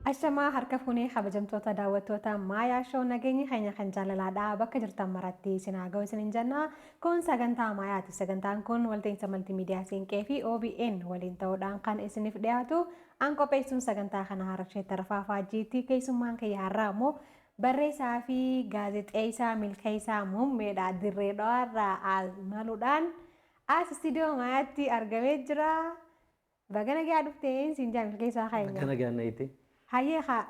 Ashamaa harka fuunee, kabajamtoota daawwattoota Maayaa Show, nageenyi keenya kan jaalalaadha. Bakka jirtan maratti isin haa ga'u isiniin jenna. Kun sagantaa Maayaati. Sagantaan kun walta'iinsa maltiimiidiyaa Siinqee fi OBN waliin ta'uudhaan kan isiniif dhiyaatu. An qopheessuun sagantaa kana Hararshee Tarfaa Faajjiitti. Keessummaan kiyya har'aa immoo barreessaa fi gaazexeessaa Milkeessaa Muummeedha. Dirree Dhawaarraa as maluudhaan as istiidiyoo Maayaatti argamee jira. Baga nagaa dhufteen siin jaa, Milkeessaa keenya. Baga nagaan naite. Hayyee, haa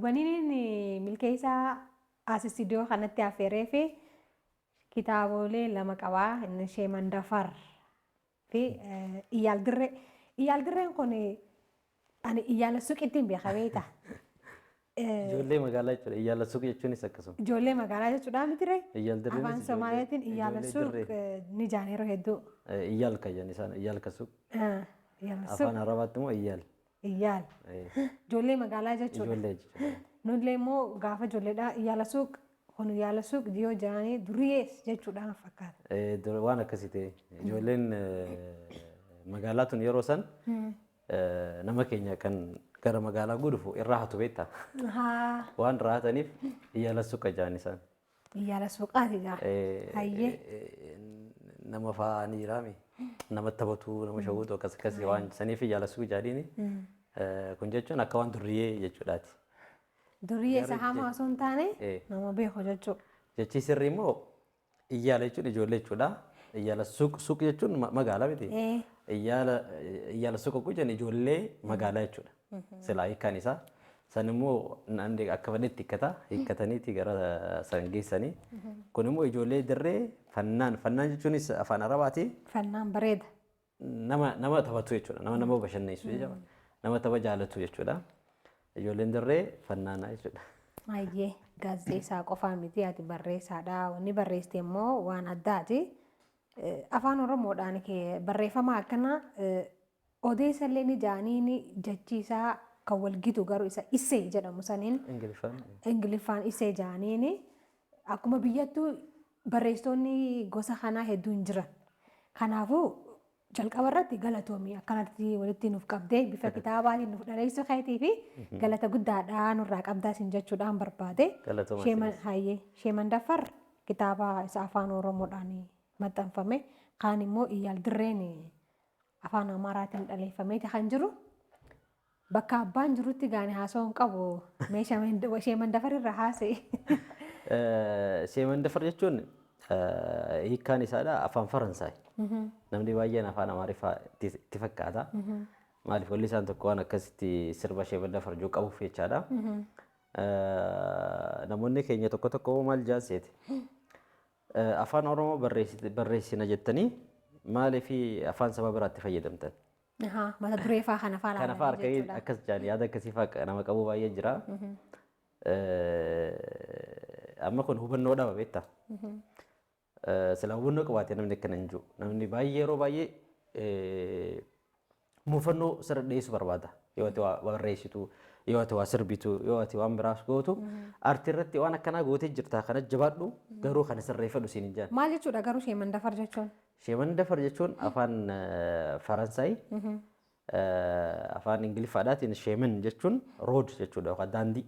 waniin Milkeessaa as istiidiyoo kanatti affeeree fi kitaabolee lama qabaa. Inni Sheemandafar fi Iyyaal Dirree. Iyyaal Dirreen kun ani Iyyaala Suuqittiin beeka, beektaa? Ijoollee magaalaa jechuudha. Iyyaala Suuq jechuunis akkasuma. Ijoollee magaalaa jechuudha mitiree? Iyyaal Dirreenis Afaan Somaaliitiin Iyyaala ijoollee Suuq dirree. Ni jaan yeroo hedduu. Iyyaal kan jedhan isaan Iyyaal ka suuq. Iyyaala Suuq. Afaan Arabaatti immoo Iyyaal. Iyyaal. Ijoollee magaalaa jechuudha. Ijoollee jechuudha. Nullee immoo gaafa ijoolleedha, Iyyaala Suuq kun Iyyaala Suuq yoo jedhanii duriyees jechuudha fakkaata. Waan akkasii ta'e, ijoolleen magaalaa tun yeroo san nama keenya kan gara magaalaa gudufu irraa hatu, beektaa? Waan irraa hataniif Iyyaala Suuqa jedhan isaan. Iyyaala Suuqaati jaa. Hayyee. Nama fa'aa ni jiraami. Nama taphatu, nama shawwatu, akkas akkasii waan saniif Iyyaala Suuq jedhaniini. Kun jechuun akka waan durriyyee jechuudhaati. Duriyyee isa hamaa osoo hin taane nama beeku jechuudha. Jechi sirrii immoo Iyyaala jechuun ijoollee jechuudha. Iyyaala suuq, suuq jechuun magaalaa miti. Iyyaala, Iyyaala suuq jechuun ijoollee magaalaa jechuudha. Silaa hiikkaan isaa. San immoo namni akka fedhetti hiikkata. Hiikkataniiti gara san geessanii. Kun immoo ijoollee dirree fannaan, fannaan jechuunis afaan Arabaati. Fannaan bareeda. Nama taphatu jechuudha. Nama nama bashannansiisu jechuudha. Nama tapha jaalatu jechuudha. Ijoolleen dirree fannaanaa jechuudha. Hayyee, gaazexeessaa qofaa miti, ati barreessaadha. Wanni barreessite immoo waan addaati. Afaan Oromoodhaan kee barreeffama akkana odeessa illee ni jaaniin, jechiisaa kan wal gitu garuu isa essay jedhamu saniin. Ingiliffaan. Ingiliffaan essay jaaniin, akkuma biyyattuu barreessitoonni gosa kanaa hedduun jiran. Kanaafuu jalqaba irratti galatoomii, akkanatti walitti nuuf qabdee bifa kitaabaatiin nuuf dhaleessuu keetii fi galata guddaadhaa nurraa qabdaa isin jechuudhaan barbaade. Galatooma isinis. Hayyee, Sheemandaffar kitaaba isa afaan Oromoodhaan maxxanfame, kaan immoo Iyyaal Dirreen afaan Amaaraatiin dhaleeffameeti kan jiru. Bakka abbaan jirutti gaani haasawuu hin qabu, mee Sheemandafar irra haasa'e. Sheemandafar jechuun hiikkaan isaadha afaan Faransaay. Namni baay'een afaan Amaariffaa itti fakkaata. Maaliif walli isaan tokko waan akkasitti sirba Sheemandafar jiru qabuuf jechaadha. Namoonni keenya tokko tokko maal jaaseeti? Afaan Oromoo barreessina jettanii maaliif afaan saba biraatti fayyadamtan? Mata duree fa'aa kana fa'aa Kana fa'aa harka akkas jaan, yaada akkasii fa'aa nama qabu baay'ee jira. Amma kun hubannoo dhaba, beektaa? Sila hubannoo qabaate namni akkana hin jiru. Namni baay'ee yeroo baay'ee muufannoo sirra dhiyeessuu barbaada. Yoo ati waa barreessitu, yoo ati waa sirbitu, yoo ati waan biraas gootu, aartii irratti waan akkanaa gootee jirta, kana jabaadhu, garuu kana sirreeffadhu siin hin jaan. Maal jechuudha garuu Sheemandafar jechuun? Sheemandafar jechuun afaan Faransaay, afaan Ingiliffaadhaatiin chemin jechuun road jechuudha yookaan daandii.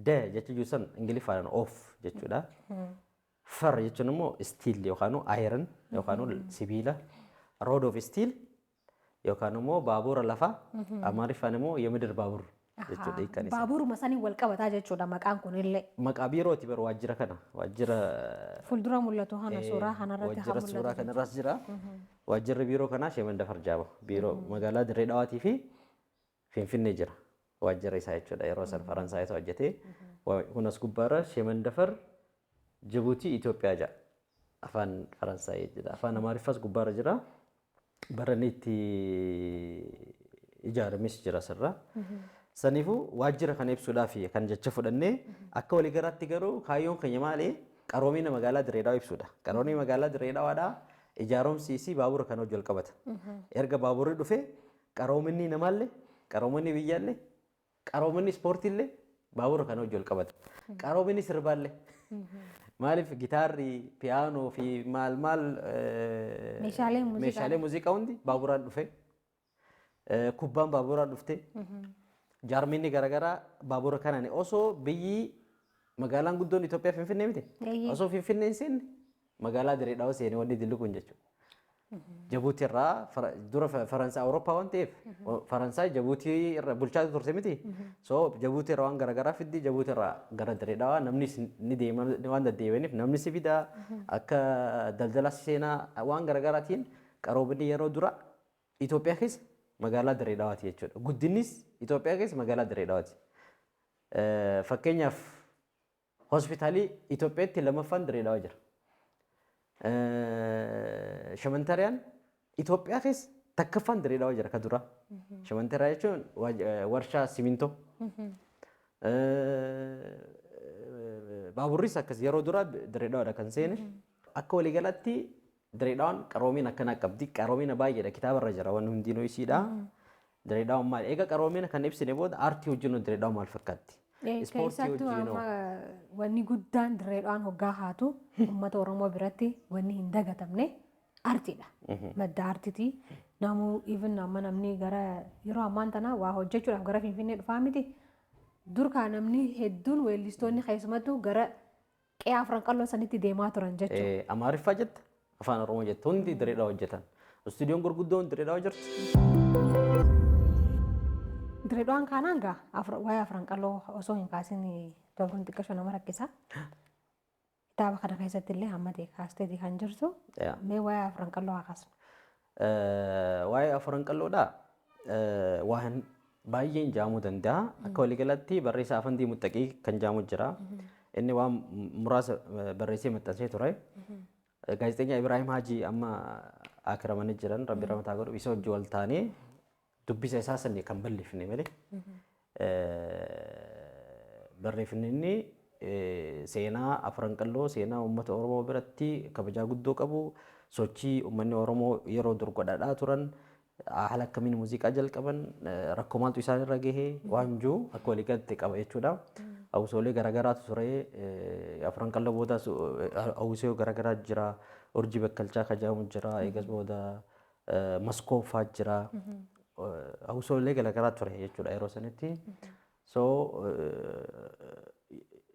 De jechuun san Ingiliffaadhaan of jechuudha. Fer jechuun immoo steel yookaan iron yookaan sibiila. Road of steel yookaan immoo baabura lafaa, Amaariffaan immoo የምድር ባቡር jechuudha hiikkaan isaa. Baaburuma saniin wal qabataa jechuudha maqaan kunillee. Maqaa biirooti bara waajjira kana, waajjira fuuldura mul'atu kana, suuraa kanarratti waajjira kan suuraa mul'atu. Kanarras jira. Waajjirri biiroo kanaa Sheemandafar jedhama. Biiroo magaalaa Dirree Dhawaatii fi Finfinnee jira. Waajjira isaa jechuudha. Yeroo san Faransaayatu hojjetee. Kun as gubbaarra Sheemandafar Jibuutii Itoophiyaa jedha. Afaan Faransaayii jedha. Afaan Amaariffaas gubbaarra jira. Bara inni itti ijaarames jira asirra. Saniifuu waajjira kana ibsuudhaaf kan jecha fudhannee, akka waliigalaatti garuu kaayyoon keenya maali? Qaroomina magaalaa Dirree Dhawaa ibsuudha. Qaroomina magaalaa Dirree Dhawaadhaa ijaaromsi isii baabura kana wajjin wal qabata. Erga baaburri dhufe qaroominni namaallee, qaroominni biyyaallee, qaroominni ispoortiillee baabura kana wajjin wal qabata. Qaroominni sirbaallee. Maaliif gitaarri, piyaanoo fi maal maal meeshaaleen muuziqaa. Meeshaalee muuziqaa hundi baaburaan dhufe. Kubbaan baaburaan dhufte. Jaarmiinni garaagaraa baabura kanaan osoo biyyi magaalaan guddoon Itoophiyaa Finfinnee miti. Osoo Finfinnee hin seenne magaalaa Dirree Dhawaa seene wanni dilli kun jechuudha. Jabuutii irraa dura Faransaay Awurooppaa waan ta'eef Faransaay Jabuutii irra bulchaa turte miti. So Jabuutii irraa waan garaagaraa fiddi, Jabuutii irraa gara Dirree Dhawaa namnis ni deema waan deddeebi'aniif namni si fida, akka daldala seenaa waan garaagaraatiin qaroominni yeroo dura Itoophiyaa keessa magaalaa Dirree Dhawaati jechuudha. Guddinnis Itoophiyaa keessa magaalaa Dirree Dhawaati. Fakkeenyaaf hospitaalii Itoophiyaatti lammaffaan Dirree Dhawaa jira. Shamantariyaan Itoophiyaa keessa takkaffaan Dirree Dhawaa jira ka dura. Shamantariyaa jechuun warshaa simintoo. Baaburris akkas yeroo dura Dirree Dhawaadha kan seene. Akka waliigalatti Dirree Dhawaan qaroomina akkanaa qabdi. Qaroomina baay'eedha, kitaabarra jira wanni hundinuu isiidha. Dirree Dhawaan maal? Egaa qaroomina kan ibsine booda aartii wajjin Dirree Dhawaan maal fakkaatti? Ispoortii Keessattuu wajjin amma wanni guddaan Dirree Dhawaan hoggaa haatu uummata Oromoo biratti wanni hin dagatamne aartiidha. Madda aartiiti. Namuu even amma namni gara yeroo ammaan tana waa hojjechuudhaaf gara Finfinnee dhufaa miti. Dur kaa namni hedduun weellistoonni keessumattuu gara qe'ee Afran Qalloo sanitti deemaa turan jechuudha. Amaariffaa jetta, Afaan Oromoo jetta, hundi Dirree Dhawaa hojjetan. Istuudiyoon gurguddoon Dirree Dhawaa jirti. Dirree Dhawaan kaanaan gaa waa'ee Afran Qalloo osoo hin kaasin tolchuun xiqqasho nama rakkisa. Kitaaba kana keessatti illee hamma ta'e kaasteeti kan jirtu. Mee waa'ee Afran Qalloo haa kaasnu. Waa'ee Afran Qalloodhaa waan baay'een jaamuu danda'a. Akka waliigalatti barreessaa Afandii Muttaqii kan jaamu jira. Inni waan muraasa barreessee maxxansee ture. Gaazexeenya Ibrahim Haji amma akiramanii jiran, Rabbi rahmataa godhu, isa wajji wal taanee dubbisa isaa sanii kan balleeffne malee. Barreeffamni inni seenaa Afran Qalloo, seenaa uummata Oromoo biratti kabajaa guddoo qabu, sochii uummanni Oromoo yeroo dur godhadhaa turan, haala akkamiin muuziqaa jalqaban, rakkoo maaltu isaan irra gahe waan jiru akka waliigalatti qaba jechuudha. Hawwisoolee garaagaraatu ture. Afran Qalloo booda hawwisoo garaagaraa jira. Urjii Bakkalchaa kan jedhamu jira. Eegas booda Maskooffaa jira. Hawwisoolee garaagaraa ture jechuudha yeroo sanitti. So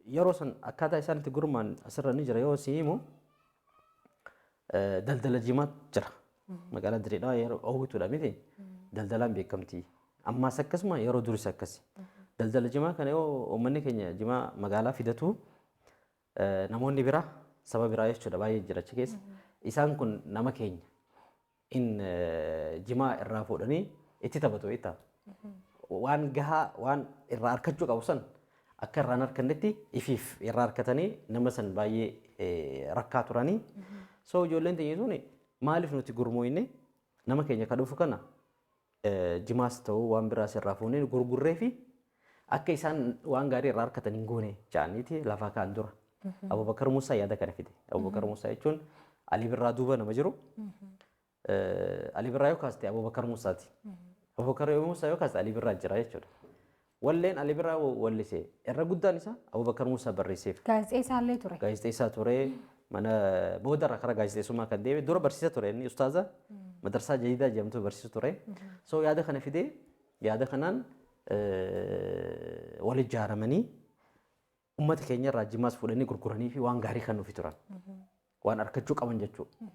yeroo san akkaataa isaan itti gurmaan asirra ni jira yoo si himu, daldala jimaatu jira. Magaalaa Dirree Dhawaa yeroo oowwituudha miti. Daldalaan beekamti. Ammaas akkasuma, yeroo duris akkasi. Daldala jimaa kana yoo uummanni keenya jimaa magaalaa fidatu, namoonni biraa, saba biraa jechuudha, baay'ee jira achi keessa. Isaan kun nama keenya in jimaa irraa fuudhanii itti taphatu beektaa. Waan gahaa waan irraa harkachuu qabu san akka irraa hin harkannetti ifiif irraa harkatanii nama san baay'ee rakkaa turanii. So ijoolleen teenya tuni maaliif nuti gurmooyne nama keenya ka dhufu kana jimaas ta'uu waan biraas irraa fuunee gurgurree fi akka isaan waan gaarii irraa harkatan hin goone jedhaniiti lafaa ka'an dura. Abubakar Musaa yaada kana fide. Abubakar Musaa jechuun Alii Birraa duuba nama jiru. Alii Birraa yoo kaaste Abubakar Musaati. Abubakar Musaa yoo kaaste Alii Birraa jira jechuudha. Walleen Alii Birraa wallise irra guddaan isaa Abubakar Musaa barreesseef. Gaazexeessaa illee ture. Gaazexeessaa ture. Mana boodarra karaa gaazexeessummaa kan deeme, dura barsiisa ture, inni ustaaza madarsaa Jadiidaa jedhamtu barsiisu ture. So yaada kana fidee, yaada kanaan wal ijaaramanii uummata keenya irraa jimaas fuudhanii gurguranii fi waan gaarii kan nuufi turan. Waan argachuu qaban jechuudha.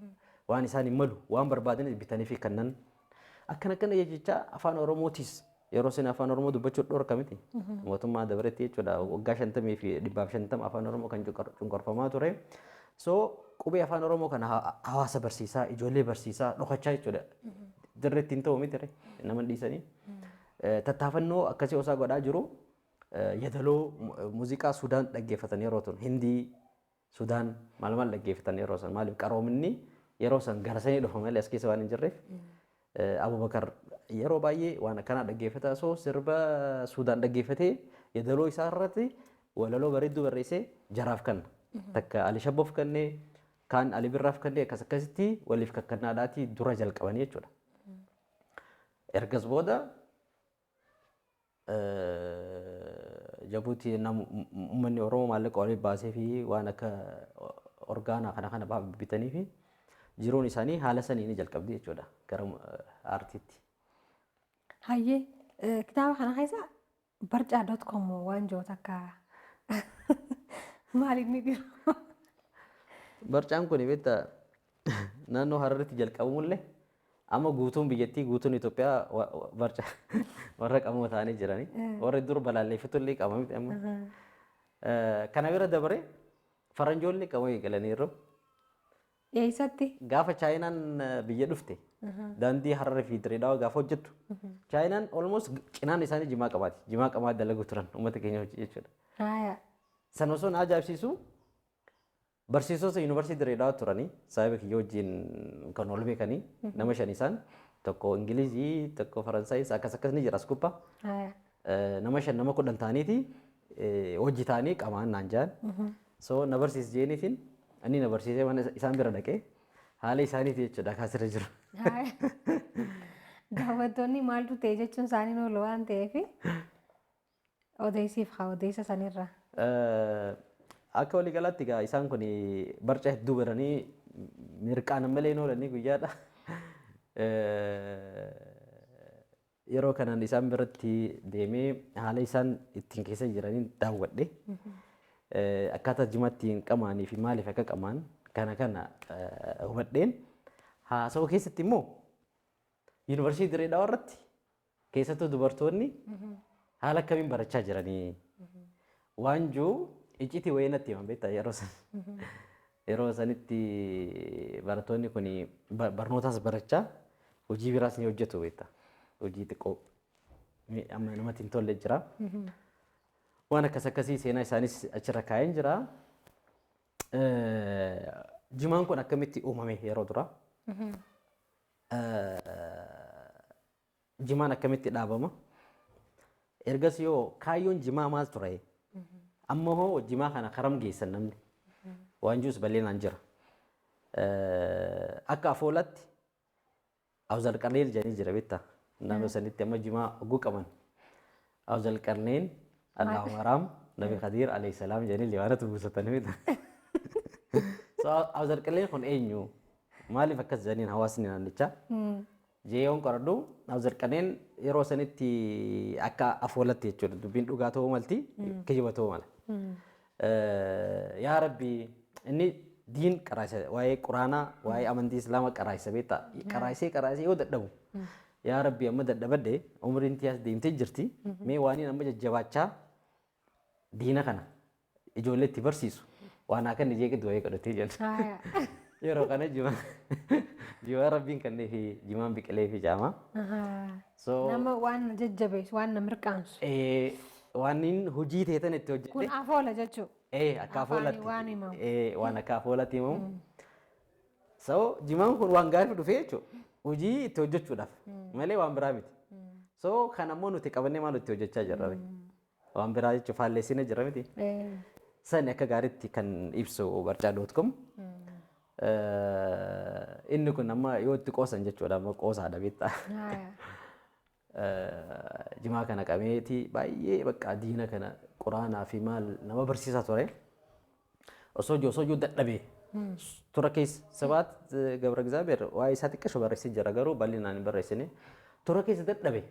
Waan isaan hin malu waan barbaadanis bitanii fi kannan akkana akkana jecha. Afaan Oromootis yeroo isin Afaan Oromoo dubbachuu dhorka miti. Mootummaa dabaretti jechuudha, waggaa 50 fi 150 Afaan Oromoo kan cunqurfamaa ture. So qubee Afaan Oromoo kana hawaasa barsiisaa, ijoollee barsiisaa dhokachaa jechuudha. Dirreetti hin ta'u miti nama dhiisanii. Tattaafannoo akkasii osaa godhaa jiru, yadaloo muuziqaa Sudaan dhaggeeffatan yeroo tun, Hindii, Sudaan maal maal dhaggeeffatan yeroo san. Maaliif? Qaroominni yeroo san gara sanii dhufa malee as keessa waan hin jirreef. Abubakar yeroo baay'ee waan akkanaa dhaggeeffata. So sirba Sudaan dhaggeeffatee yadaloo isaa irratti walaloo bareedduu barreessee jaraaf kanna. Takka Ali Shabboof kennee, kaan Ali Birraaf kennee, akkas akkasitti waliif kakkannaadhaatii dura jalqabanii jechuudha. Ergas booda Jabuutii uummanni Oromoo maallaqa waliif baasee fi waan akka orgaanaa kana kana bitanii fi jiruun isaanii haala sanii ni jalqabdi jechuudha gara aartiitti. Hayyee, kitaaba kana keessa Barcaa.com waan jiru takka maal inni dhiiru? Barcaan kun beektaa, naannoo Hararitti jalqabamullee amma guutuun biyyattii, guutuun Itoophiyaa barcaa warra qamoo ta'anii jiranii. Warri dur balaalleeffatullee qaba miti amma. Kana bira dabaree faranjoonni qamoo eegalaniiru. Eessatti? Gaafa Chaayinaan biyya dhufte, daandii Hararii fi Direedawaa gaafa hojjettu, Chaayinaan almost cinaan isaanii jimaa qabaati. Jimaa qabaa dalagu turan uummata keenya hojii jechuudha. Sana osoo na ajaa'ibsiisu, barsiisota yuunivarsiitii Direedawaa turanii saahiba kiyya wajjin kan ol beekanii, nama shan isaan, tokko Ingilizii, tokko Faransaayis, akkas akkas ni jira as gubbaa. Nama 5, nama 10 ta'aniiti hojii ta'anii qamaan naan jaan. So na barsiisi jeeniitiin inni na barsiisee mana isaan bira dhaqee haala isaaniiti jechuudha kaasirra jiru. Daawwattoonni maaltu ta'e jechuun isaanii oolu waan ta'eef odeessiif haa odeessa sanirra. Akka waliigalaatti egaa isaan kun barcaa hedduu baranii mirqaan malee hin oolanii guyyaadha. Yeroo kanaan isaan biratti deemee haala isaan ittiin keessa jiranii daawwadhe. Akkaataa jimaatti hin qamaanii fi maaliif akka qamaan kana kana hubadheen, haasawaa keessatti immoo yuunivarsiitii Dirree Dhawaa irratti keessattuu dubartoonni haala akkamiin barachaa jiranii waan jiru iccitii wayii natti himan, beektaa, yeroo san. Yeroo sanitti barattoonni kun barnootaas barachaa hojii biraas ni hojjetu, beektaa. Hojii xiqqoo amma namatti hin tolle jira. Waan akkas akkasii seenaa isaanis achirra kaa'een jira. Jimaan kun akkamitti uumame yeroo dura? Jimaan akkamitti dhaabama? Ergas yoo kaayyoon jimaa maal ture? Amma hoo jimaa kana karam geessan namni? Waan jirus bal'inaan jira. Akka afoolatti Awzal Qarneen jedhanii jira, beektaa? Naannoo sanitti amma jimaa oguu qaban Awzal Qarneen Allahu Haraam Nabi Khadiir alayhi salaam jedhanii liwaanatu buusatanii, beektaa? So Awzal Qarneen kun eenyu? Maaliif akkas jedhaniin hawaasni naannichaa? Jeeyoon qoradhu, Awzal Qarneen yeroo sanitti akka afoolatti jechuudha. Dubbiin dhugaa ta'uu malti, kijiba ta'uu mala. Yaa Rabbi, inni diin qaraayisa, waa'ee quraanaa, waa'ee amantii islaamaa qaraayisa, beektaa? Qaraayisee qaraayisee yoo dadhabu, yaa Rabbi, amma dadhabadde, umriin tiyaas deemtee jirti, mee waaniin amma jajjabaachaa diina kana ijoollee itti barsiisu waan akka inni jeeqe du'ee godhatee jedha. Yeroo kana jimaa Rabbiin kennee fi jimaan biqilee fi jaama. So Nama waan na jajjabeessu, waan na mirqaansu. Waan inni hojii teetan itti hojjete. Kun afoola jechuudha. Akka afoolatti. Waan himamu. Waan akka afoolatti himamu. So jimaan kun waan gaarii dhufee jechuudha. Hojii itti hojjechuudhaaf malee waan biraa miti. So kan ammoo nuti qabannee maal itti hojjechaa jirra? Waan biraa jechuun faalleessine jira miti. Sani akka gaariitti kan ibsu barcaa.com. Inni kun amma yoo itti qoosan jechuudha, amma qoosaadha, beektaa. Jimaa kana qabeeti baay'ee bakka diina kana quraanaa fi maal nama barsiisaa ture. Osoo jiru dadhabee tura keessa Sabaat Gabra Gizaabeer waa'ee isaa xiqqasho barreessee jira, garuu bal'inaan hin barreessine. Tura keessa dadhabe.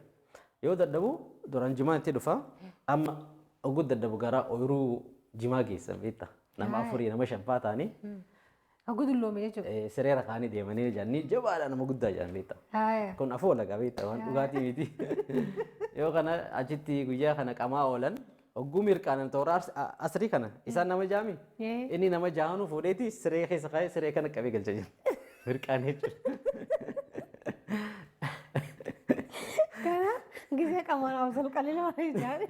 Yoo dadhabu duraan jimaan itti dhufa, amma oguu dadhabu gara ooyiruu jimaa geessan, beektaa. Nama afurii, nama shanfaa ta'anii Hoggu dulloome jechuudha. Sireera kaanii deemanii jedhanii, jabaadha, nama guddaa jedhan, beektaa. Kun afoola qaba, beektaa, waan dhugaatii miti. Yoo kana achitti guyyaa kana qamaa oolan, hogguu mirqaanan toora asrii kana isaan nama jaami. Inni nama jaanuu fuudheeti siree keessa kaa'ee siree kana qabee galcha jira. Mirqaan jechuudha. Kana gisee qamaan awsal qalila waan ijaan.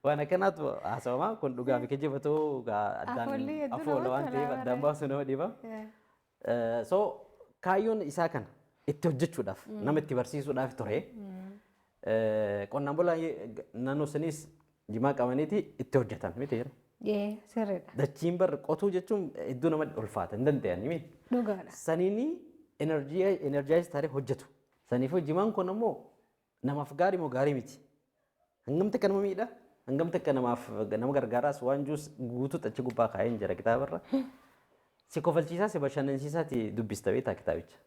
Waan akkanaatu haasawama, kun dhugaa fi kijiba ta'uu addaan Afoolli hedduu afoola namatti waan ta'eef tola. Addaan baasuu nama dhiba. So kaayyoon isaa kana itti hojjechuudhaaf, nama itti barsiisuudhaaf ture. Qonnaan bulaan naannoo sanis jimaa qabaniiti itti hojjetan miti jira. Sirriidha. Dachiin bar qotuu jechuun hedduu nama ulfaata, hin danda'an miti. Dhugaadha. Saniini energize ta'ee hojjetu. Saniifuu jimaan kun ammoo namaaf gaarii moo gaarii miti? Hangam takka nama miidha? Hangam takka namaaf nama gargaaraas waan juus guutuutti achi gubbaa kaa'een jira kitaabarra. Si kofalchiisaa, si bashannansiisaati dubbista, beektaa, kitaabicha.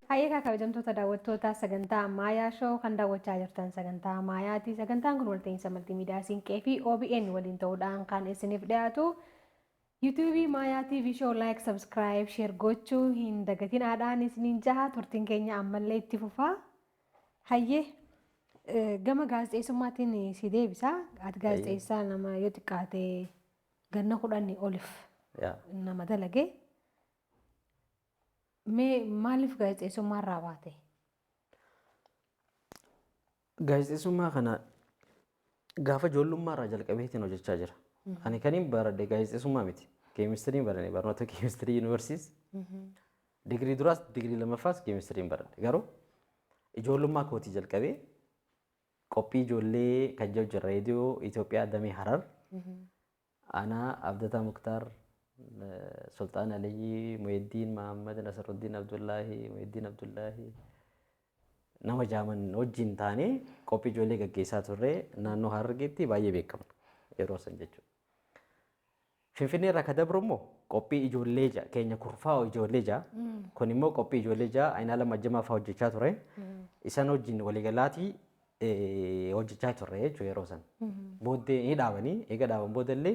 Hayyeekaa kabajamtoota daawwattoota sagantaa Maayaa Show kan daawwachaa jirtan sagantaa Maayaati. Sagantaan kun walta'iinsa maltiimiidiyaa Siinqee fi OBN waliin ta'uudhaan kan isiniif dhiyaatu. Yuutuubii Maayaa TV Show like, subscribe, share gochuu hin dagatinaadhaan isiniin jaha turtiin keenya ammallee itti fufaa. Hayyee gama gaazexeessummaatiin si deebisa. Ati gaazexeessaa nama yoo xiqqaate ganna 10 oliif nama dalage. Mee maaliif gaazexeessummaa irraa baate? Gaazexeessummaa kana gaafa ijoollummaa irraa jalqabeetiin hojjechaa jira. Ani kaniin baradhe gaazexeessummaa miti. Keemistiriin baradhe, barnoota keemistirii yuunivarsiitis. Digirii duraas digirii lammaffaas keemistiriin baradhe. Garuu ijoollummaa kootii jalqabee qophii ijoollee kan jedhu jira reediyoo Itoophiyaa damee Harar. Ana Abdataa Muktaar, Sultaan Aliyyi, Muhiddiin Mahammad, Nasaruddiin Abdullaahi, Muhiddiin Abdullaahi nama jaaman wajjin taanee qophii ijoollee gaggeessaa turre. Naannoo Harargeetti baay'ee beekamna yeroo san jechuudha. Finfinnee irraa ka dabru immoo qophii ijoollee ja'a keenya kurfaa'u ijoollee ja'a. Kun immoo qophii ijoollee ja'a Ayinaalam Ajjamaa fa'aa hojjechaa ture. Isaan wajjin waliigalaatii hojjechaa turre jechuudha yeroo san. Booddee ni dhaabanii, eega dhaaban boodallee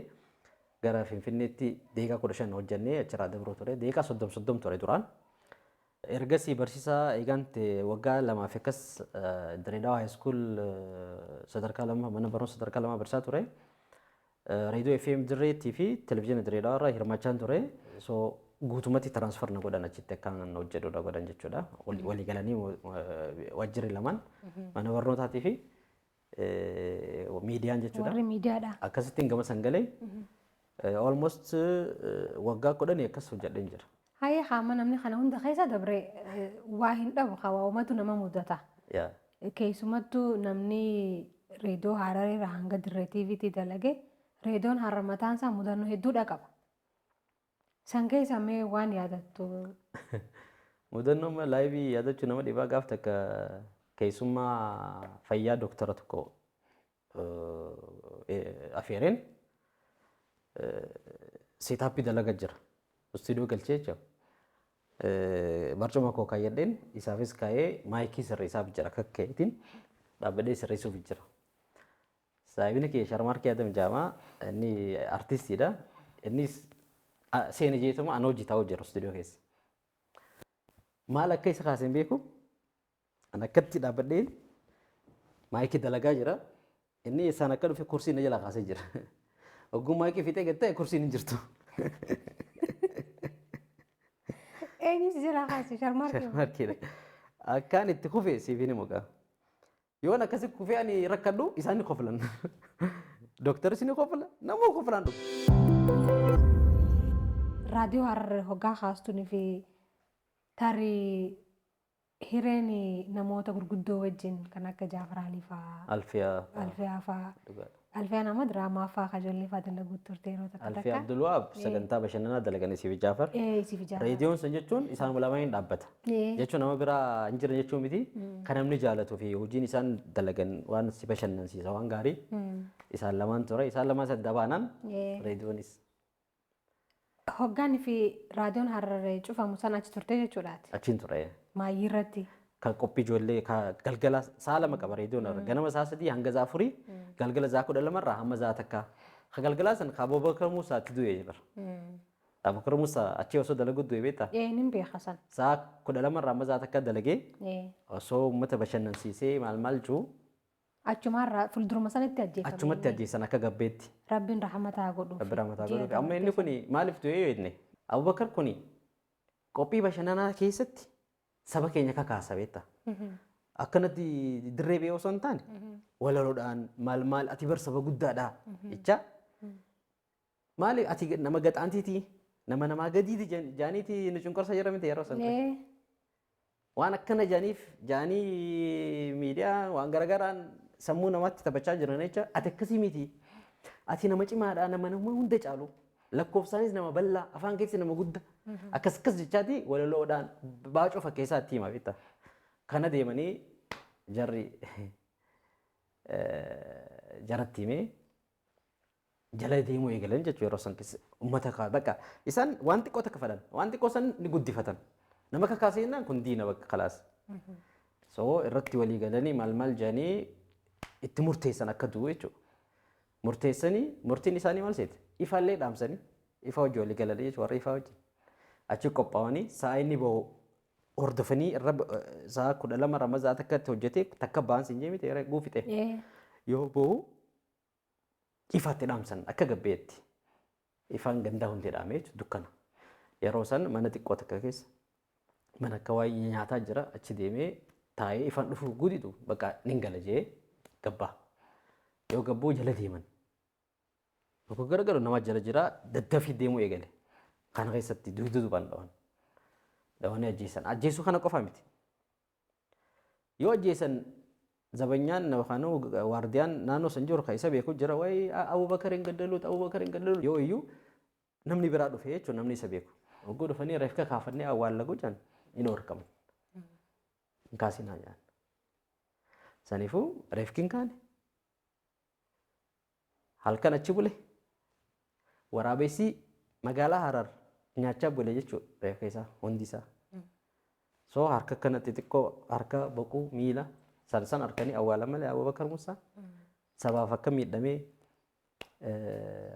gara Finfinneetti daqiiqaa 15 hojjennee achirraa dabruu ture. Daqiiqaa 30 30 ture duraan. Ergasii barsiisaa eegaan waggaa 2f akkas Direedaawaa High School sadarkaa lama, mana barumsa sadarkaa lama barsiisaa ture. Reediyoo FM Dirreettii fi televizyiina Direedaawaa irraa hirmaachaan ture. So guutumatti transfer na godhan, achitti akka hojjedhu na godhan jechuudha. Walii galanii waajjirri lamaan, mana barnootaatii fi miidiyaan jechuudha. Warri miidiyaadha. Akkasittiin gama san galee almost waggaa 10 akkas hojjedheen jira. Hayyee, haama namni kana hunda keessa dabre waa hin dhabu, waa uummatu nama mudata. Keessumattuu namni reediyoo Harar irraa hanga Dirree TVtti dalage, reediyoon Harar mataan isaa mudannoo hedduudha qaba. San keessa mee waan yaadattu? Mudannoo live yaadachuu nama dhibaa. Gaaf takka keessummaa fayyaa doktara tokko afeereen setup dalagaa jira. Istuudiyoo galchee jechuudha. Barcuma koo kaayyadheen isaafis kaa'ee maayikii sirreessaaf jira, akka ka'eetiin dhaabbadhee sirreessuuf jira. Saayibni kee Sharmaarkee Adam Jaamaa, inni artistiidha. Innis seena jeetuma ana hojii taa'u jira istuudiyoo keessa. Maal akka isa kaaseen beeku, ana akkatti dhaabbadheen maayikii dalagaa jira. Inni isaan akka dhufe kursii na jalaa kaasee jira. Hogguu maayikii fixee gad ta'e kursiin hin jirtu. Eenyu si jalaa kaase, Sharmaarkee? Sharmaarkeedha. Akkaan itti kufe siif hin himu gaa. Yoon akkasi kufee ani rakkadhu, isaan ni koflan. Dooktaris ni kofla, nama koflaan dhufu. Raadiyoo Harar hoggaa kaastunii fi tarii hireen namoota gurguddoo wajjin kan akka Jaafar Alii fa'aa, Alfiyaa. Alfiyaa fa'aa. Alfiyaan amma diraamaa fa'aa kajoollee fa'aa dalaguu turte yeroo takka Alfiyaa takka. Abdulwaab sagantaa bashannanaa dalagan isiif Jaafar. Isiif Jaafar. Reediyoon sun jechuun isaan lamaniin dhaabbata. Jechuun nama biraa hin jiran jechuu miti. Kan namni jaalatuu fi hojiin isaan dalagan waan si bashannansiisa, waan gaarii. Isaan lamaan ture. Isaan lamaan sadda baanaan reediyoonis. Hoggaan fi raadiyoon Harar cufamu sana achi turte jechuudhaati. Achiin ture. Maayyii irratti. Kan qophii ijoollee galgala sa'a 2 qaba reediyoon irra. Ganama sa'a 3 hanga sa'a 4, galgala sa'a 12 irraa hamma sa'a 1. Ka galgalaa san ka Abubakar Muusaatti du'e jira. Abubakar Muusaa achii osoo dalagu du'e, beektaa? Ee, nin beeka san. Sa'a 12 irraa hamma sa'a 1 dalagee osoo uummata bashannansiisee maal maal jiru Achumaarraa fuulduruma sanitti ajjeefame. Achumatti ajjeesan akka gabbeetti. Rabbiin rahmataa godhuuf. Rabbi rahmataa godhuuf. Amma inni kuni maaliif du'e yoo jenne, Abubakar kuni qophii bashannanaa keessatti saba keenya kakaasa, beektaa? Akkanatti dirree ba'ee osoo hin taane walaloodhaan maal maal, ati bar saba guddaadha jecha, maali ati nama gaxaantiiti, nama namaa gadiiti jaaniiti nu cunqursa jira miti yeroo sana. Waan akkana jaaniif jaanii miidiyaa waan garagaraan sammuu namaatti taphachaa jiran jecha, ati akkasii miti. Ati nama cimaadha, nama nama hunda caalu. Lakkoofsaanis nama bal'aa, afaan keessi nama guddaa. Akkas akkas jechaati walaloodhaan baacoo fakkeessaa itti hima, beektaa. Kana deemanii jarri jaratti himee jala deemuu eegalan jechuudha yeroo san keessa uummata kaa bakka isaan waan xiqqoo takka fedhan, waan xiqqoo san ni guddifatan. Nama kakaasee jennaan kun diina bakka kalaas. So irratti walii galanii maal maal jedhanii itti murteessan akka du'u jechuudha. Murteessanii murtiin isaanii maal seete? Ifaallee dhaamsanii ifa hojii walii galanii jechuudha warra ifaa wajjin. Achi qophaa'anii sa'a inni bahu hordofanii irra sa'a 12 ramazaa takka itti hojjetee takka ba'an siin jee miti guufite. Yoo bahu ifaatti dhaamsan akka gabbeetti. Ifaan gandaa hundi dhaame jechuudha dukkana. Yeroo san mana xiqqoo takka keessa mana akka waa'ee nyaataa jira achi deemee taa'ee ifaan dhufuuf guditu bakka nin gala jee gabbaa. Yoo gabbuu jala deeman. Tokko garagaru nama jala jira daddafii deemuu eegale. Kana keessatti dugda duubaan dhawan. Dhawanii ajjeesan. Ajjeesuu kana qofa miti. Yoo ajjeesan zabanyaan yookaan waardiyaan naannoo san jiru kan isa beeku jira wayi Abubakar hin gaddaluut Abubakar hin gaddaluut yoo iyyuu namni biraa dhufe jechuun namni isa beeku. Hogguu dhufanii reefka kaafannee awwaalla godhan hin dhorkamu. Hin kaasinaa jedhan. Saniifuu reefki hin kaane. Halkan achi bule waraabessi magaalaa Harar nyaachaa bule jechuudha reefka isaa hundi isaa. So harka kana xixiqqoo harka boquu miila san san harkanii awwaala malee Abubakar Musaa sabaaf akka miidhamee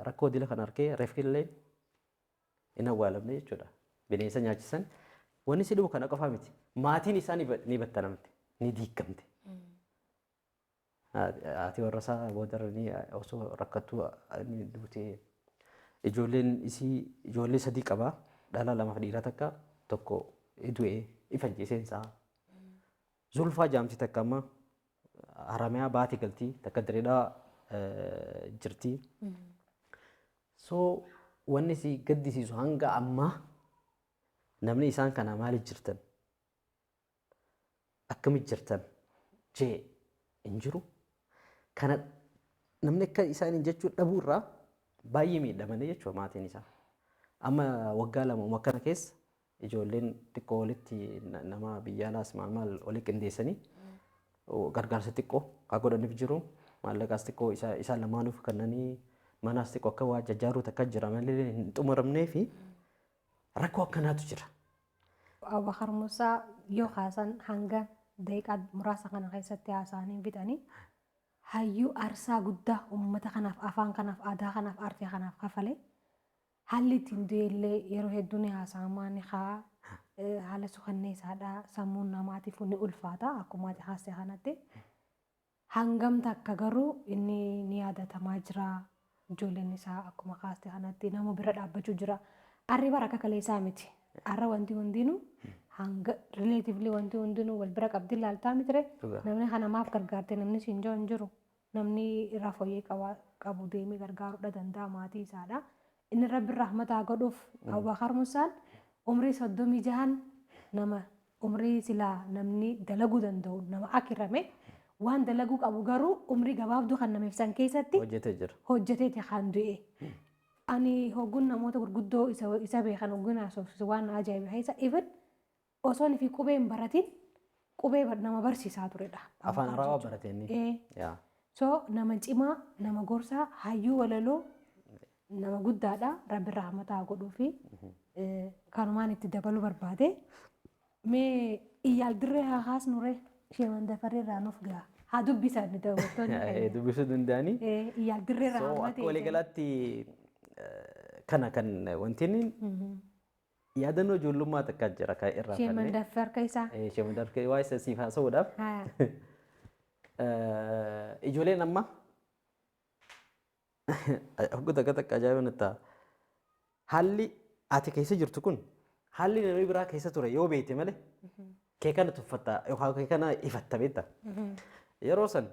rakkoo dila kan harkee reefki illee hin awwaalamne jechuudha. Bineensa nyaachisan wanni si dhibu kana qofaa miti. Maatiin isaa ni battanamte ni diigamte. Haati warra isaa boodarra ni osoo rakkattuu ni duutee ijoolleen isii ijoollee sadii qabaa dhala lamaaf dhiira takka tokko du'ee ifa ajjeeseen isaa. Zulfaa jaamti takka amma Haramayaa baate galtii takka Direedhaa jirti. So wanni si gaddisiisu hanga ammaa namni isaan kana maaliif jirtan? Akkamitti jirtan? Jee hin jiru. Kana namni akka isaaniin jechuu dhabuu irraa baay'ee miidhamanii jechuudha maatiin isaa. Amma waggaa 2 akkana keessa ijoolleen xiqqoo walitti nama biyya alaas maal maal walii qindeessanii gargaarsa xiqqoo haa godhaniif jiru. Maallaqaas xiqqoo isaan lamaanuuf kennanii manaas xiqqoo akka waa jajjaaruu takka jira malee hin xumuramnee fi rakkoo akkanaatu jira. Abubakar Musaa yoo kaasan hanga daqiiqaa muraasa kana keessatti haasa'anii hin fixanii hayyuu aarsaa guddaa uummata kanaaf afaan kanaaf aadaa kanaaf aartii kanaaf kafale haalli ittiin du'e illee yeroo hedduu ni haasa'amaa ni ka'a haala sukanneessaadha sammuun namaatiif ni ulfaata akkuma ati haasa'e kanatti hangam takka garuu inni ni yaadatamaa jira ijoolleen isaa akkuma kaaste kanatti nama bira dhaabbachuu jira arri bara akka kaleessaa miti arra wanti hundinuu hanga relatively wanti hundinuu wal bira qabdi ilaaltaa mitire namni kana maaf gargaarte namni siin jiru hin jiru namni irraa fooyyee qabu deemee gargaaruudha danda'a maatii isaadha. Inni rabbi rahmataa godhuuf Abubakar Musaan umrii 36 nama umrii silaa namni dalaguu danda'u nama akirame waan dalaguu qabu garuu umrii gabaabduu kan nama ibsan keessatti hojjetee jira. Hojjeteeti kan du'e. Ani hoggun namoota gurguddoo isa beekan hoggun haasofsiisu waan na ajaa'ibe keessa even osoo fi qubee hin baratin qubee nama barsiisaa turedha. Afaan Arabaa barate inni. So nama cimaa, nama gorsaa, hayyuu walaloo nama guddaadha. Rabbi rahmataa godhuu fi kanumaan itti dabaluu barbaade. Mee iyyaal dirree haa haasnu ree sheeman dafaree irraa nuuf gaha. Haa dubbisan daawwattoonni. Dubbisuu danda'anii. Iyyaal dirree irraa So akka waliigalaatti kana kan wanti inni yaadannoo ijoollummaa takka jira kan irraa Sheeman daffar keessaa. Sheeman daffar waa isa siif haasa'uudhaaf. Ijoolleen amma hogguu takka takka ajaa'iba natti ta'a. Haalli ati keessa jirtu kun haalli namni biraa keessa ture yoo beekte malee kee kana tuffatta yookaan kee kana ifatta beekta. Yeroo san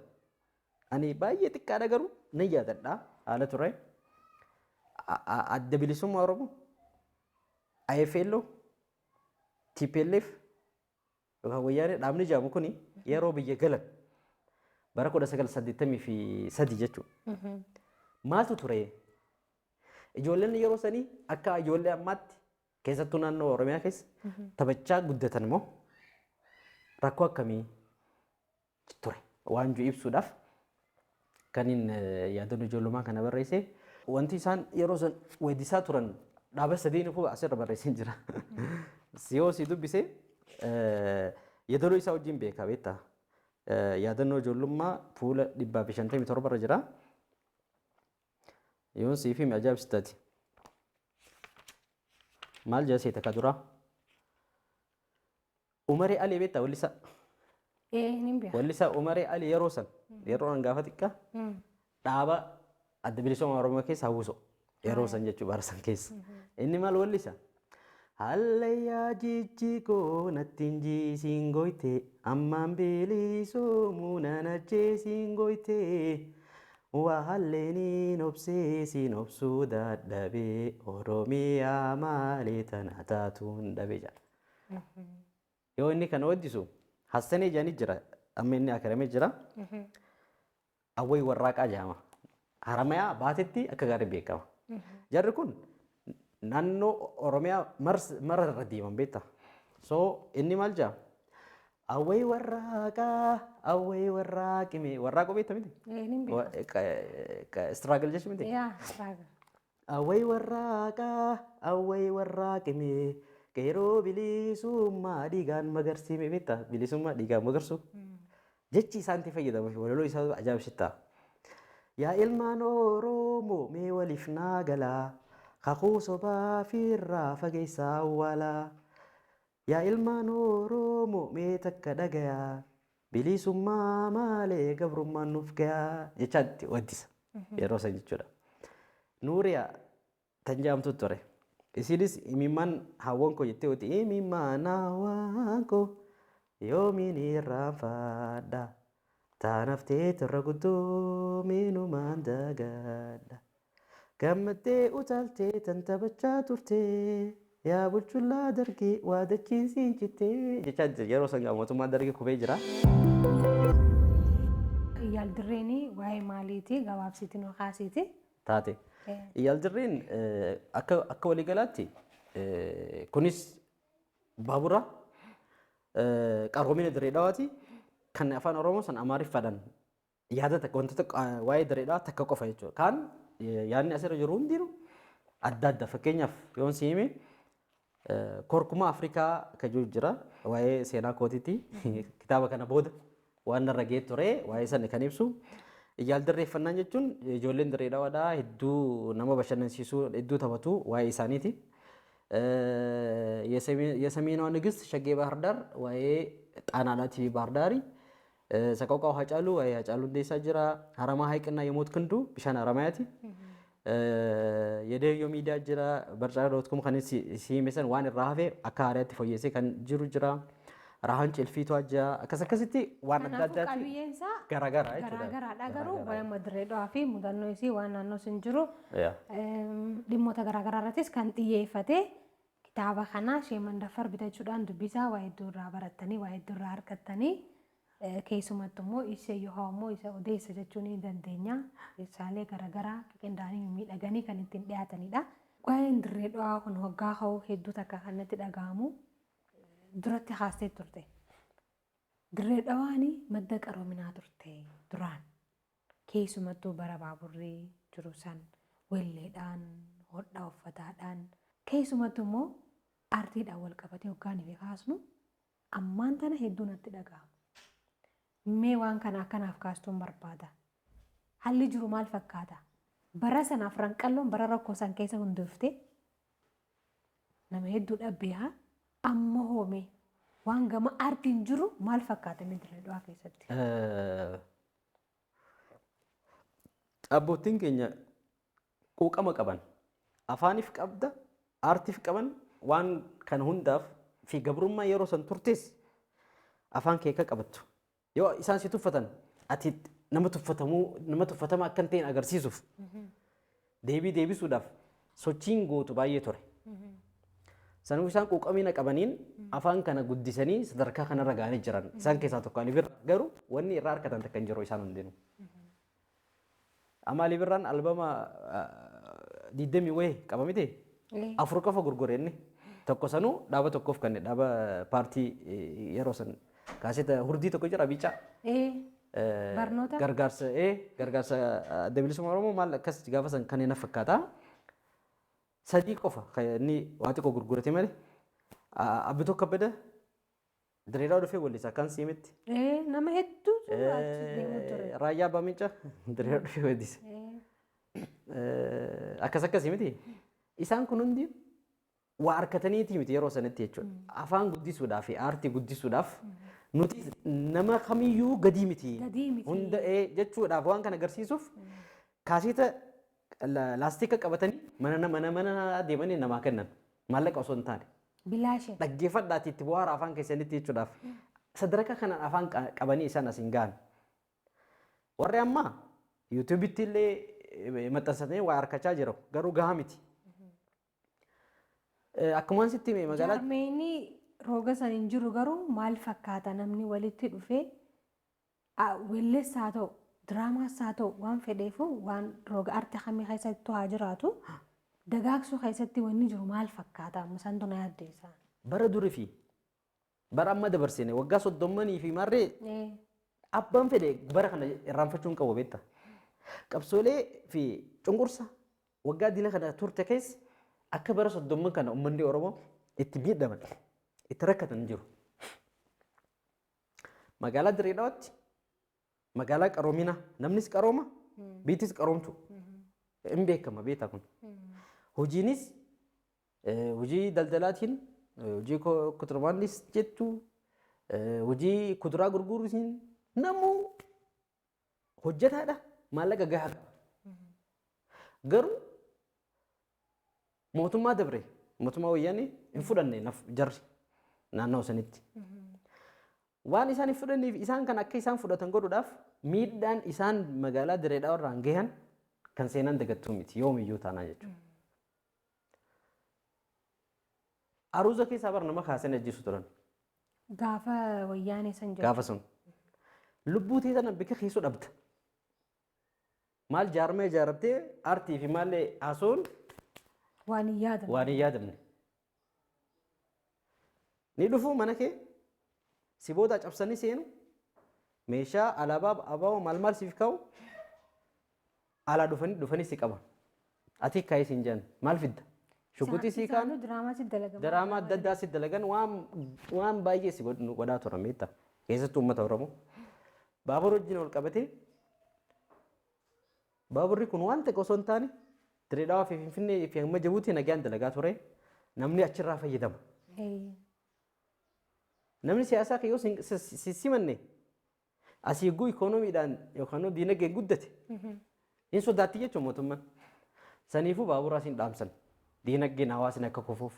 ani baay'ee xiqqaadha garuu nan yaadadha haala ture. Adda Bilisummaa Oromoo, IFLO, TPLF yookaan wayyaanee dhaabni jedhamu kuni yeroo biyya galan bara 1983 jechuudha. Maaltu ture? Ijoolleen yeroo sanii akka ijoollee ammaatti keessattuu naannoo Oromiyaa keessa taphachaa guddatan immoo rakkoo akkamii ture? Waan jiru ibsuudhaaf kan inni yaadannoo ijoollummaa kana barreesse. Wanti isaan yeroo san weeddisaa turan dhaaba sadiin ifuu asirra barreessee jira. Yoo si dubbise yeedaloo isaa wajjin beekaa beektaa. Yaadannoo ijoollummaa fuula 157 irra jira. Yoon siif hime ajaa'ibsiitaati. Maal jedha seeta ka duraa? Umaree Alii beektaa wallisaa? Ee, nin beeka. Wallisaa Umaree Alii yeroo san yeroo an gaafa xiqqaa dhaaba Adda Bilisummaa Oromoo keessa hawwisoo yeroo san jechuudha bara san keessa. Inni maal wallisa? Hallayyaa jijjigoo natti hin goyte, ammaan bilisoomu nan ajjeesiin goyte, waa halleeniin obsee siin obsuu dadhabee, Oromiyaa maalee tana taatuun dhabe jedha. Yoo inni kana weeddisu Hassanee jedhanii jira, amma inni akaramee jira. Awway warraaqaa jedhama. Haramayaa baatetti akka gaarii beekama. Jarri kun naannoo Oromiyaa mara irra deeman beektaa. So inni maal jedha? Awway warraaqaa, awway warraaqime. Warraaqoo beekta miti? Ee, nin beeka. Struggle jechuun miti? Yaa, struggle. Awway warraaqaa, awway warraaqime. Qeeroo bilisummaa dhiigaan magarsime beektaa? Bilisummaa dhiigaan magarsu. Jechi isaan itti fayyadamu fi walaloo isaa ajaa'ibsitaa. Yaa ilmaan Oromoo mee waliif naa galaa, kakuu sobaa firraa fageessaa awwaalaa. Yaa ilmaan Oromoo mee takka dhagayaa, bilisummaa maalee gabrummaan nuuf gayaa jechaa itti weeddisa yeroo san jechuudha. Nuuriyaa tan jedhamtu ture. Isiinis imimmaan hawwan koo jettee weetti, imimmaan hawwan koo yoomiin irraanfadha. Taanaftee turre guddoo minumaan dagadha. Gammaddee utaaltee tan taphachaa turte, yaa bulchullaa dargee waa dachiin siin cittee jechaa jira yeroo san mootummaan dargee kufee jira. Iyyaaldirreen waa'ee maaliiti? Gabaabsiitiin nu kaasiiti. Taate. Iyyaaldirreen akka waliigalaatti kunis baabura qaroomina Dirree Dhawaati kan afaan Oromoo san Amaariffaadhaan yaada takka wantoota waa'ee Dirree Dhawaa takka qofa jechuudha. Kaan yaadni asirra jiru hundinuu adda adda. Fakkeenyaaf yoon si hime, korkuma Afrikaa kan jiru jira waa'ee seenaa kootiiti. Kitaaba kana booda waan narra ga'ee ture waa'ee sana kan ibsu. Iyyaaldirreeffannaan jechuun ijoolleen Dirree Dhawaadhaa hedduu nama bashannansiisuu, hedduu taphatu, waa'ee isaaniiti. የሰሜኗ ንግስት ሸጌ ባህር ዳር waa'ee ጣናዳቲ ባህር ዳሪ። ሰቆቃው ሀጫሉ waa'ee Hacaaluu Hundeessaa jira. Haramaa ሀይቅና የሞት ክንዱ bishaan Haramayaati. የደዮ ሚዲyaa jira. Barcaa.com kan si hime san waan irraa hafe akka haaraatti fooyyessee kan jiru jira. Rahan cilfiitu jira. Akkas akkasitti waan adda Kanaafuu addaati qabiyyeen isaa garaagaraa jechuudha. garaagaraadha, garuu waa'ee Dirree Dhawaa fi mudannoo isii, waan naannoo sun jiru dhimmoota garaagaraa irrattis kan xiyyeeffate kitaaba kana Sheemandaffar bitachuudhaan dubbisaa, waa hedduu irraa barattanii, waa hedduu irraa argattanii, keessumattu immoo isa yoo immoo isa odeessa jechuu ni dandeenya. Ibsaalee garaagaraa qindaa'anii miidhaganii kan ittiin dhiyaatanidha. Waa'een Dirree Dhawaa kun waggaa ka'uu hedduu takka kan natti dhaga'amu duratti haastee turte. Dirree Dhawaan madda qaroominaa turte duraan. Keessumattuu bara baaburri jiru san welleedhaan, hodhaa uffataadhaan, keessumattuu immoo aartiidhaan wal qabatee hoggaan ifi kaasnu ammaan tana hedduu natti dhaga'ama. Mee waan kana akkanaaf kaastuun barbaada. Haalli jiru maal fakkaata? Bara sana Afran Qalloon bara rakkoo san keessa hundoofte nama hedduu dhabbee haa amma hoome waan gama aartiin jiru maal fakkaata mee Dirree Dhawaa keessatti? Abboottiin keenya quuqama qaban, afaaniif qabda, aartiif qaban, waan kana hundaaf fi gabrummaa yeroo san turtes afaan kee akka qabattu, yoo isaan si tuffatan ati nama tuffatamuu, nama tuffatama akka hin ta'in agarsiisuuf deebii deebisuudhaaf sochiin gootu baay'ee ture. Sanuu isaan quuqamina qabaniin afaan kana guddisanii sadarkaa kanarra ga'anii jiran. Isaan keessaa tokko Ali Birraa, garuu wanni irraa argatan takka hin jiru isaan hundinuu. Amma Ali Birraan albama 20 wayii qaba miti? Afur qofa gurgure inni. Tokko sanuu dhaaba tokkoof kenne, dhaaba paartii yeroo san kaaseta hurdii tokko jira biicaa. Barnoota? Gargaarsa Adda Bilisummaa Oromoo maal akkas gaafa san kan na fakkaata. Sadii qofa kan inni waa xiqqoo gurgurate malee. Abbitoo Kabbada Direedaa dhufee weellisa akkaan siimitti. Nama hedduutu achi deemu ture. Raayyaa Abbaa Mincaa Direedaa dhufee weellisa. Akkas akkasii miti. Isaan kun hundi waa harkataniiti miti yeroo sanatti jechuudha. Afaan guddisuudhaaf fi aartii guddisuudhaaf nuti nama kamiyyuu gadii miti. Gadii miti. Hunda jechuudhaaf waan kana agarsiisuuf kaaseeta laastika qabatanii mana mana mana deemanii namaa kennan maallaqa osoo hin taane. Bilaashe. Dhaggeeffadhaati itti bu'aara afaan keessanitti jechuudhaaf. Sadarkaa kanaan afaan qabanii isaan as hin gahan. Warri ammaa yuutuubitti illee maxxansatanii waa harkachaa jiru garuu gahaa miti. Akkumaan sitti hime magaalaa Jaarmeenii rooga san hin jiru garuu maal fakkaata namni walitti dhufee weellees haa ta'u diraamaas haa ta'u waan fedheefu waan rooga arti kamii keessatti haa jiraatu dagaagsuu keessatti wanni jiru maal fakkaata amma santu na yaaddeessa. Bara durii fi bara amma dabarsine waggaa 30 fi marree abbaan fedhe bara kana irraanfachuu hin qabu beekta. Qabsoolee fi cunqursa waggaa dila kana turte keessa akka bara 30 kana uummanni Oromoo itti miidhaman itti rakkatan jiru. Magaalaa Dirree Dhawaatti magaalaa qaroomina namnis qarooma biitis qaroomtu hin beekama beektaa kun. Hojiinis hojii daldalaatiin hojii kontiroobaandis jettu hojii kuduraa gurguruutiin namuu hojjetaadha maallaqa gahaa qaba. Garuu mootummaa dabre mootummaa wayyaanee hin fudhanne jarri naannoo sanitti. Waan isaan hin fudhanneef isaan kan akka isaan fudhatan godhuudhaaf miidhaan isaan magaalaa Dirree Dhawaa irraan gahan kan seenaan dagattuu miti yoomiyyuu taanaa jechuudha. Aruuza keessaa bara nama kaasanii ajjeesu turan. Gaafa wayyaanee san jedhu. Gaafa sun. Lubbuu ta'e sana bika keessoo dhabda. Maal jaarmee ijaaramtee aartii fi maallee haasa'uun waan hin yaadamne. Waan hin yaadamne. Ni dhufu mana kee si booda cabsanii seenu meeshaa alaabaa abaaboo maal maal siif kaa'u alaa dhufanii dhufanii si qaban. Ati kaa'ee siin jedhan maal fidda? Shuguxii sii kaan Isaanuu diraamaa si dalagan. Diraamaa adda addaa si dalagan waan baay'ee si godhaa turan beektaa. Keessattuu uummata Oromoo. Baabura wajjin wal qabatee baaburri kun waan ta'e osoo hin taane Dirree Dhawaa fi Finfinnee fi hamma Jibuutii nagaan dalagaa ture namni achirraa fayyadama. Namni siyaasaa kiyyoo si simanne asii eeguu ikoonomiidhaan yookaan diinagdeen guddate hin sodaatti jechuun mootummaan. Saniifuu baaburaa siin dhaamsan diinagdeen hawaasni akka kufuuf.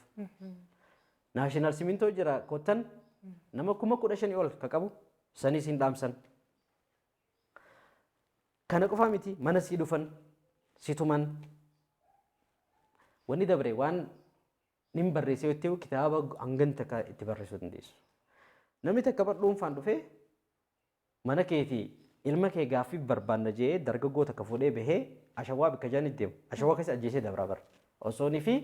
Naashinaal simintoo jira kottan nama 15,000 ol ka qabu sanii siin dhaamsan. Kana qofaa miti mana sii dhufan si tuman. Wanni dabre waan nin barreessee yoo ta'u kitaaba hangan takka itti barreessuu dandeessu. Namni takka bar dhuunfaan dhufee mana keetii ilma kee gaaffii barbaanna jedhee dargaggoo takka fuudhee bahee ashawaa bakka jaan deemu. Ashawaa keessa ajjeesee dabraa bara. Osoo inni fi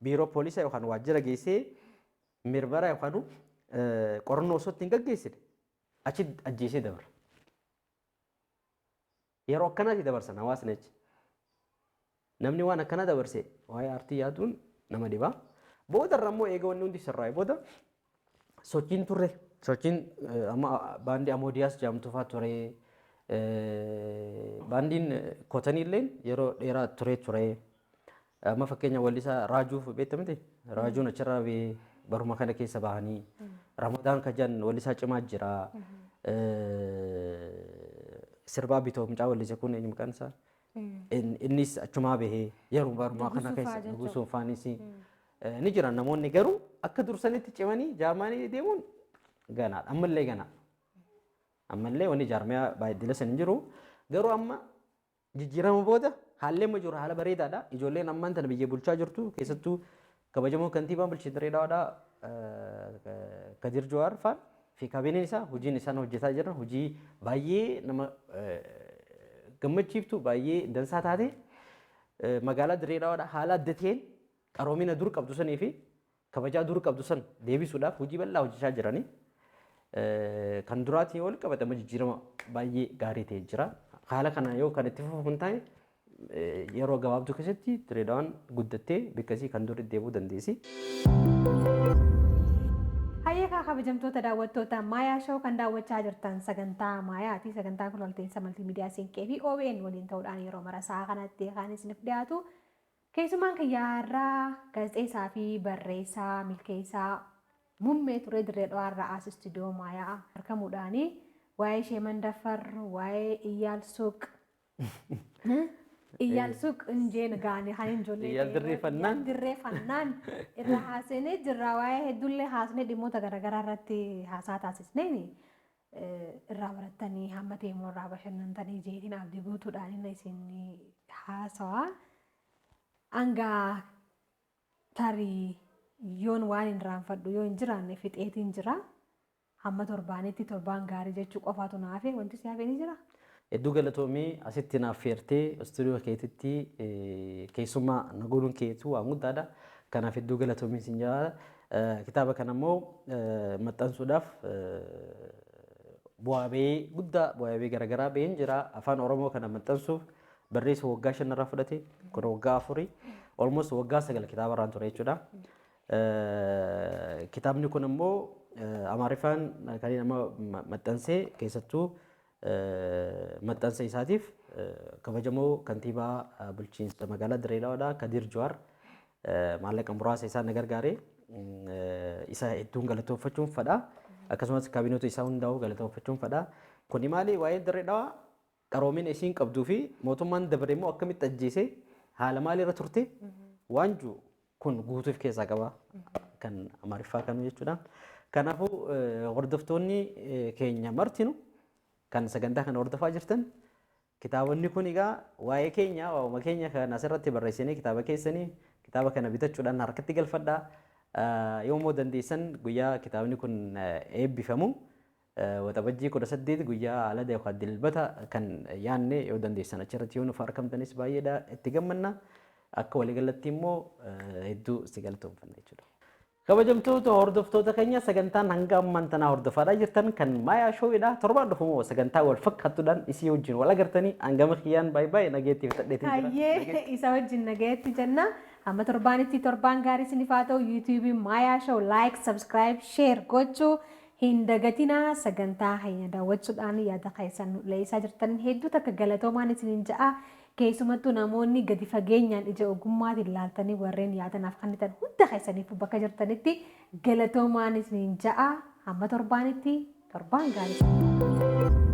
biiroo poolisaa yookaan waajjira geessee mirmara yookaan qorannoo osoo ittiin gaggeessine achi ajjeesee dabra. Yeroo akkanaatti dabarsan hawaasni achi. Namni waan akkanaa dabarse waa'ee aartii yaaduun nama dhibaa. Booda irra immoo eega wanni hundi sirraa'e booda sochiin turre. Sochiin amma baandii Amoodiyaas jedhamtu fa'aa ture. Baandiin Kotanii illee yeroo dheeraa ture ture. Amma fakkeenya wallisaa Raajuuf beekta miti? Raajuun achirraa ba'ee baruma kana keessa bahanii. Ramadaan Kajan wallisaa cimaa jira. Sirbaa bitoo mucaa wallise kun eenyu maqaan isaa? Innis achumaa bahee yeroo barumaa kana keessa Nugusuun faanis ni jiran namoonni garuu akka dursanitti cimanii jaarmaanii deemuun ganaadha. Ammallee ganaa. Ammallee wanni jaarmiyaa baay'ee san hin jiru. Garuu amma jijjiirama booda haalli amma jiru haala bareedaadha. Ijoolleen ammaan tana biyya bulchaa jirtu keessattuu kabajamoo kantiibaan bulchiinsa Dirree Dhawaadhaa Kadir Jawaar faan fi kaabineen isaa hojiin isaan hojjetaa jiran hojii baay'ee nama gammachiiftu baay'ee dansaa taate magaalaa Dirree Dhawaadhaa haala adda ta'een qaroomina dur qabdu sanii fi kabajaa dur qabdu san deebisuudhaaf hojii bal'aa hojjechaa jiranii. Kan duraatiin wal qabate amma jijjiirama baay'ee gaarii ta'e jira. Haala kana yoo kan itti fufu hin taane Yeroo gabaabduu keessatti Direedawaan guddattee bikkasii kan dur deebuu dandeessi. Hayyeekaa kabajamtoota daawwattoota Maayaa Show kan daawwachaa jirtan sagantaa Maayaati. Sagantaan kun walta'insa maltiimiidiyaa Siinqee fi OBN waliin ta'uudhaan yeroo mara sa'a kanatti kan isiniif dhiyaatu. Keessumaan kiyyaarraa gaazexeessaa fi barreessaa Milkeessaa Muummee ture Dirree Dhawaarraa as istuudiyoo Maayaa argamuudhaani waa'ee ishee Mandaffar, waa'ee Iyyaal Suuq, Iyyaal Suuq injeen gaane kan ijoollee Iyyaal Dirree Fannaan. Iyyaal Dirree Fannaan irra haasnee jirra. Waa'ee hedduullee haasnee dhimmoota garaagaraa irratti haasaa taasisneen irraa barattanii hamma teemoo irraa bashannantanii jeetiin abdii guutuudhaan inni isin haasawaa. Hanga tarii yoon waan hin raanfadhu yoo hin jiraanne fixeetiin jira. Hamma torbaanitti torbaan gaarii jechuu qofaatu na hafe. Wanti si hafe ni jira? Hedduu galatoomii, asitti naaf feertee istuudiyoo keetitti keessummaa na godhuun keetu waan guddaadha. Kanaaf hedduu galatoomii sin jira. Kitaaba kana immoo maxxansuudhaaf bu'aa bahii guddaa, bu'aa bahii garaagaraa baheen jira. Afaan Oromoo kana maxxansuuf barreessu waggaa 5 irraa fudhate, kun waggaa 4, almost waggaa 9 kitaaba irraan ture jechuudha. Kitaabni kun immoo Amaariffaan kan inni amma maxxansee, keessattuu maxxansa isaatiif kabajamoo kantiibaa bulchiinsa magaalaa Dirree Dhawaadhaa Kadir Jawaar maallaqa muraasa isaan na gargaare, isa hedduun galatooffachuun fadha. Akkasumas kaabinoota isaa hundaa'uu galatooffachuun fadha. Kuni maali? Waa'ee Dirree Dhawaa, qaroomina isiin qabduu fi mootummaan dabre immoo akkamitti ajjeesee, haala maalirra turte waan jiru kun guutuuf keessaa qaba kan Amaariffaa kanu jechuudha. Kanaafuu hordoftoonni keenya martinu kan sagantaa kana hordofaa jirtan, kitaabonni kun egaa waa'ee keenya, waa'uma keenya kan asirratti barreessinee, kitaaba keessanii kitaaba kana bitachuudhaan harkatti galfadhaa. Yommuu dandeessan guyyaa kitaabni kun eebbifamu, Waxabajjii 18, guyyaa alada yookaan Dilbata kan yaanne, yoo dandeessan achirratti yoo nuuf argamtanis baay'eedha itti gammanna. Akka waliigalatti immoo hedduu si galatoomfanna jechuudha. Kabajamtoota hordoftoota keenya, sagantaan hanga ammaan tanaa hordofaadhaa jirtan kan Maayaa Showidha. Torbaan dhufu immoo sagantaa wal fakkaattuudhaan isii wajjin wal agartanii hangama kiyyaan baay'ee baay'ee nageetti fixadheetiin jira. Hayyee, isa wajjin nagayetti jenna. Hamma torbaanitti torbaan gaarii isiniif haa ta'u. YouTube Maayaa Show like, subscribe, share gochuu hin dagatinaa. Sagantaa keenya daawwachuudhaan yaada keessan nu leessaa jirtan hedduu takka galatoomaan isiniin ja'a. Keessumattuu namoonni gadi fageenyaan ija ogummaatiin laaltanii warreen yaadanaaf kennitan hunda keessaniif bakka jirtanitti galatoomaan isiniin ja'a. Hamma torbaanitti torbaan gaarii.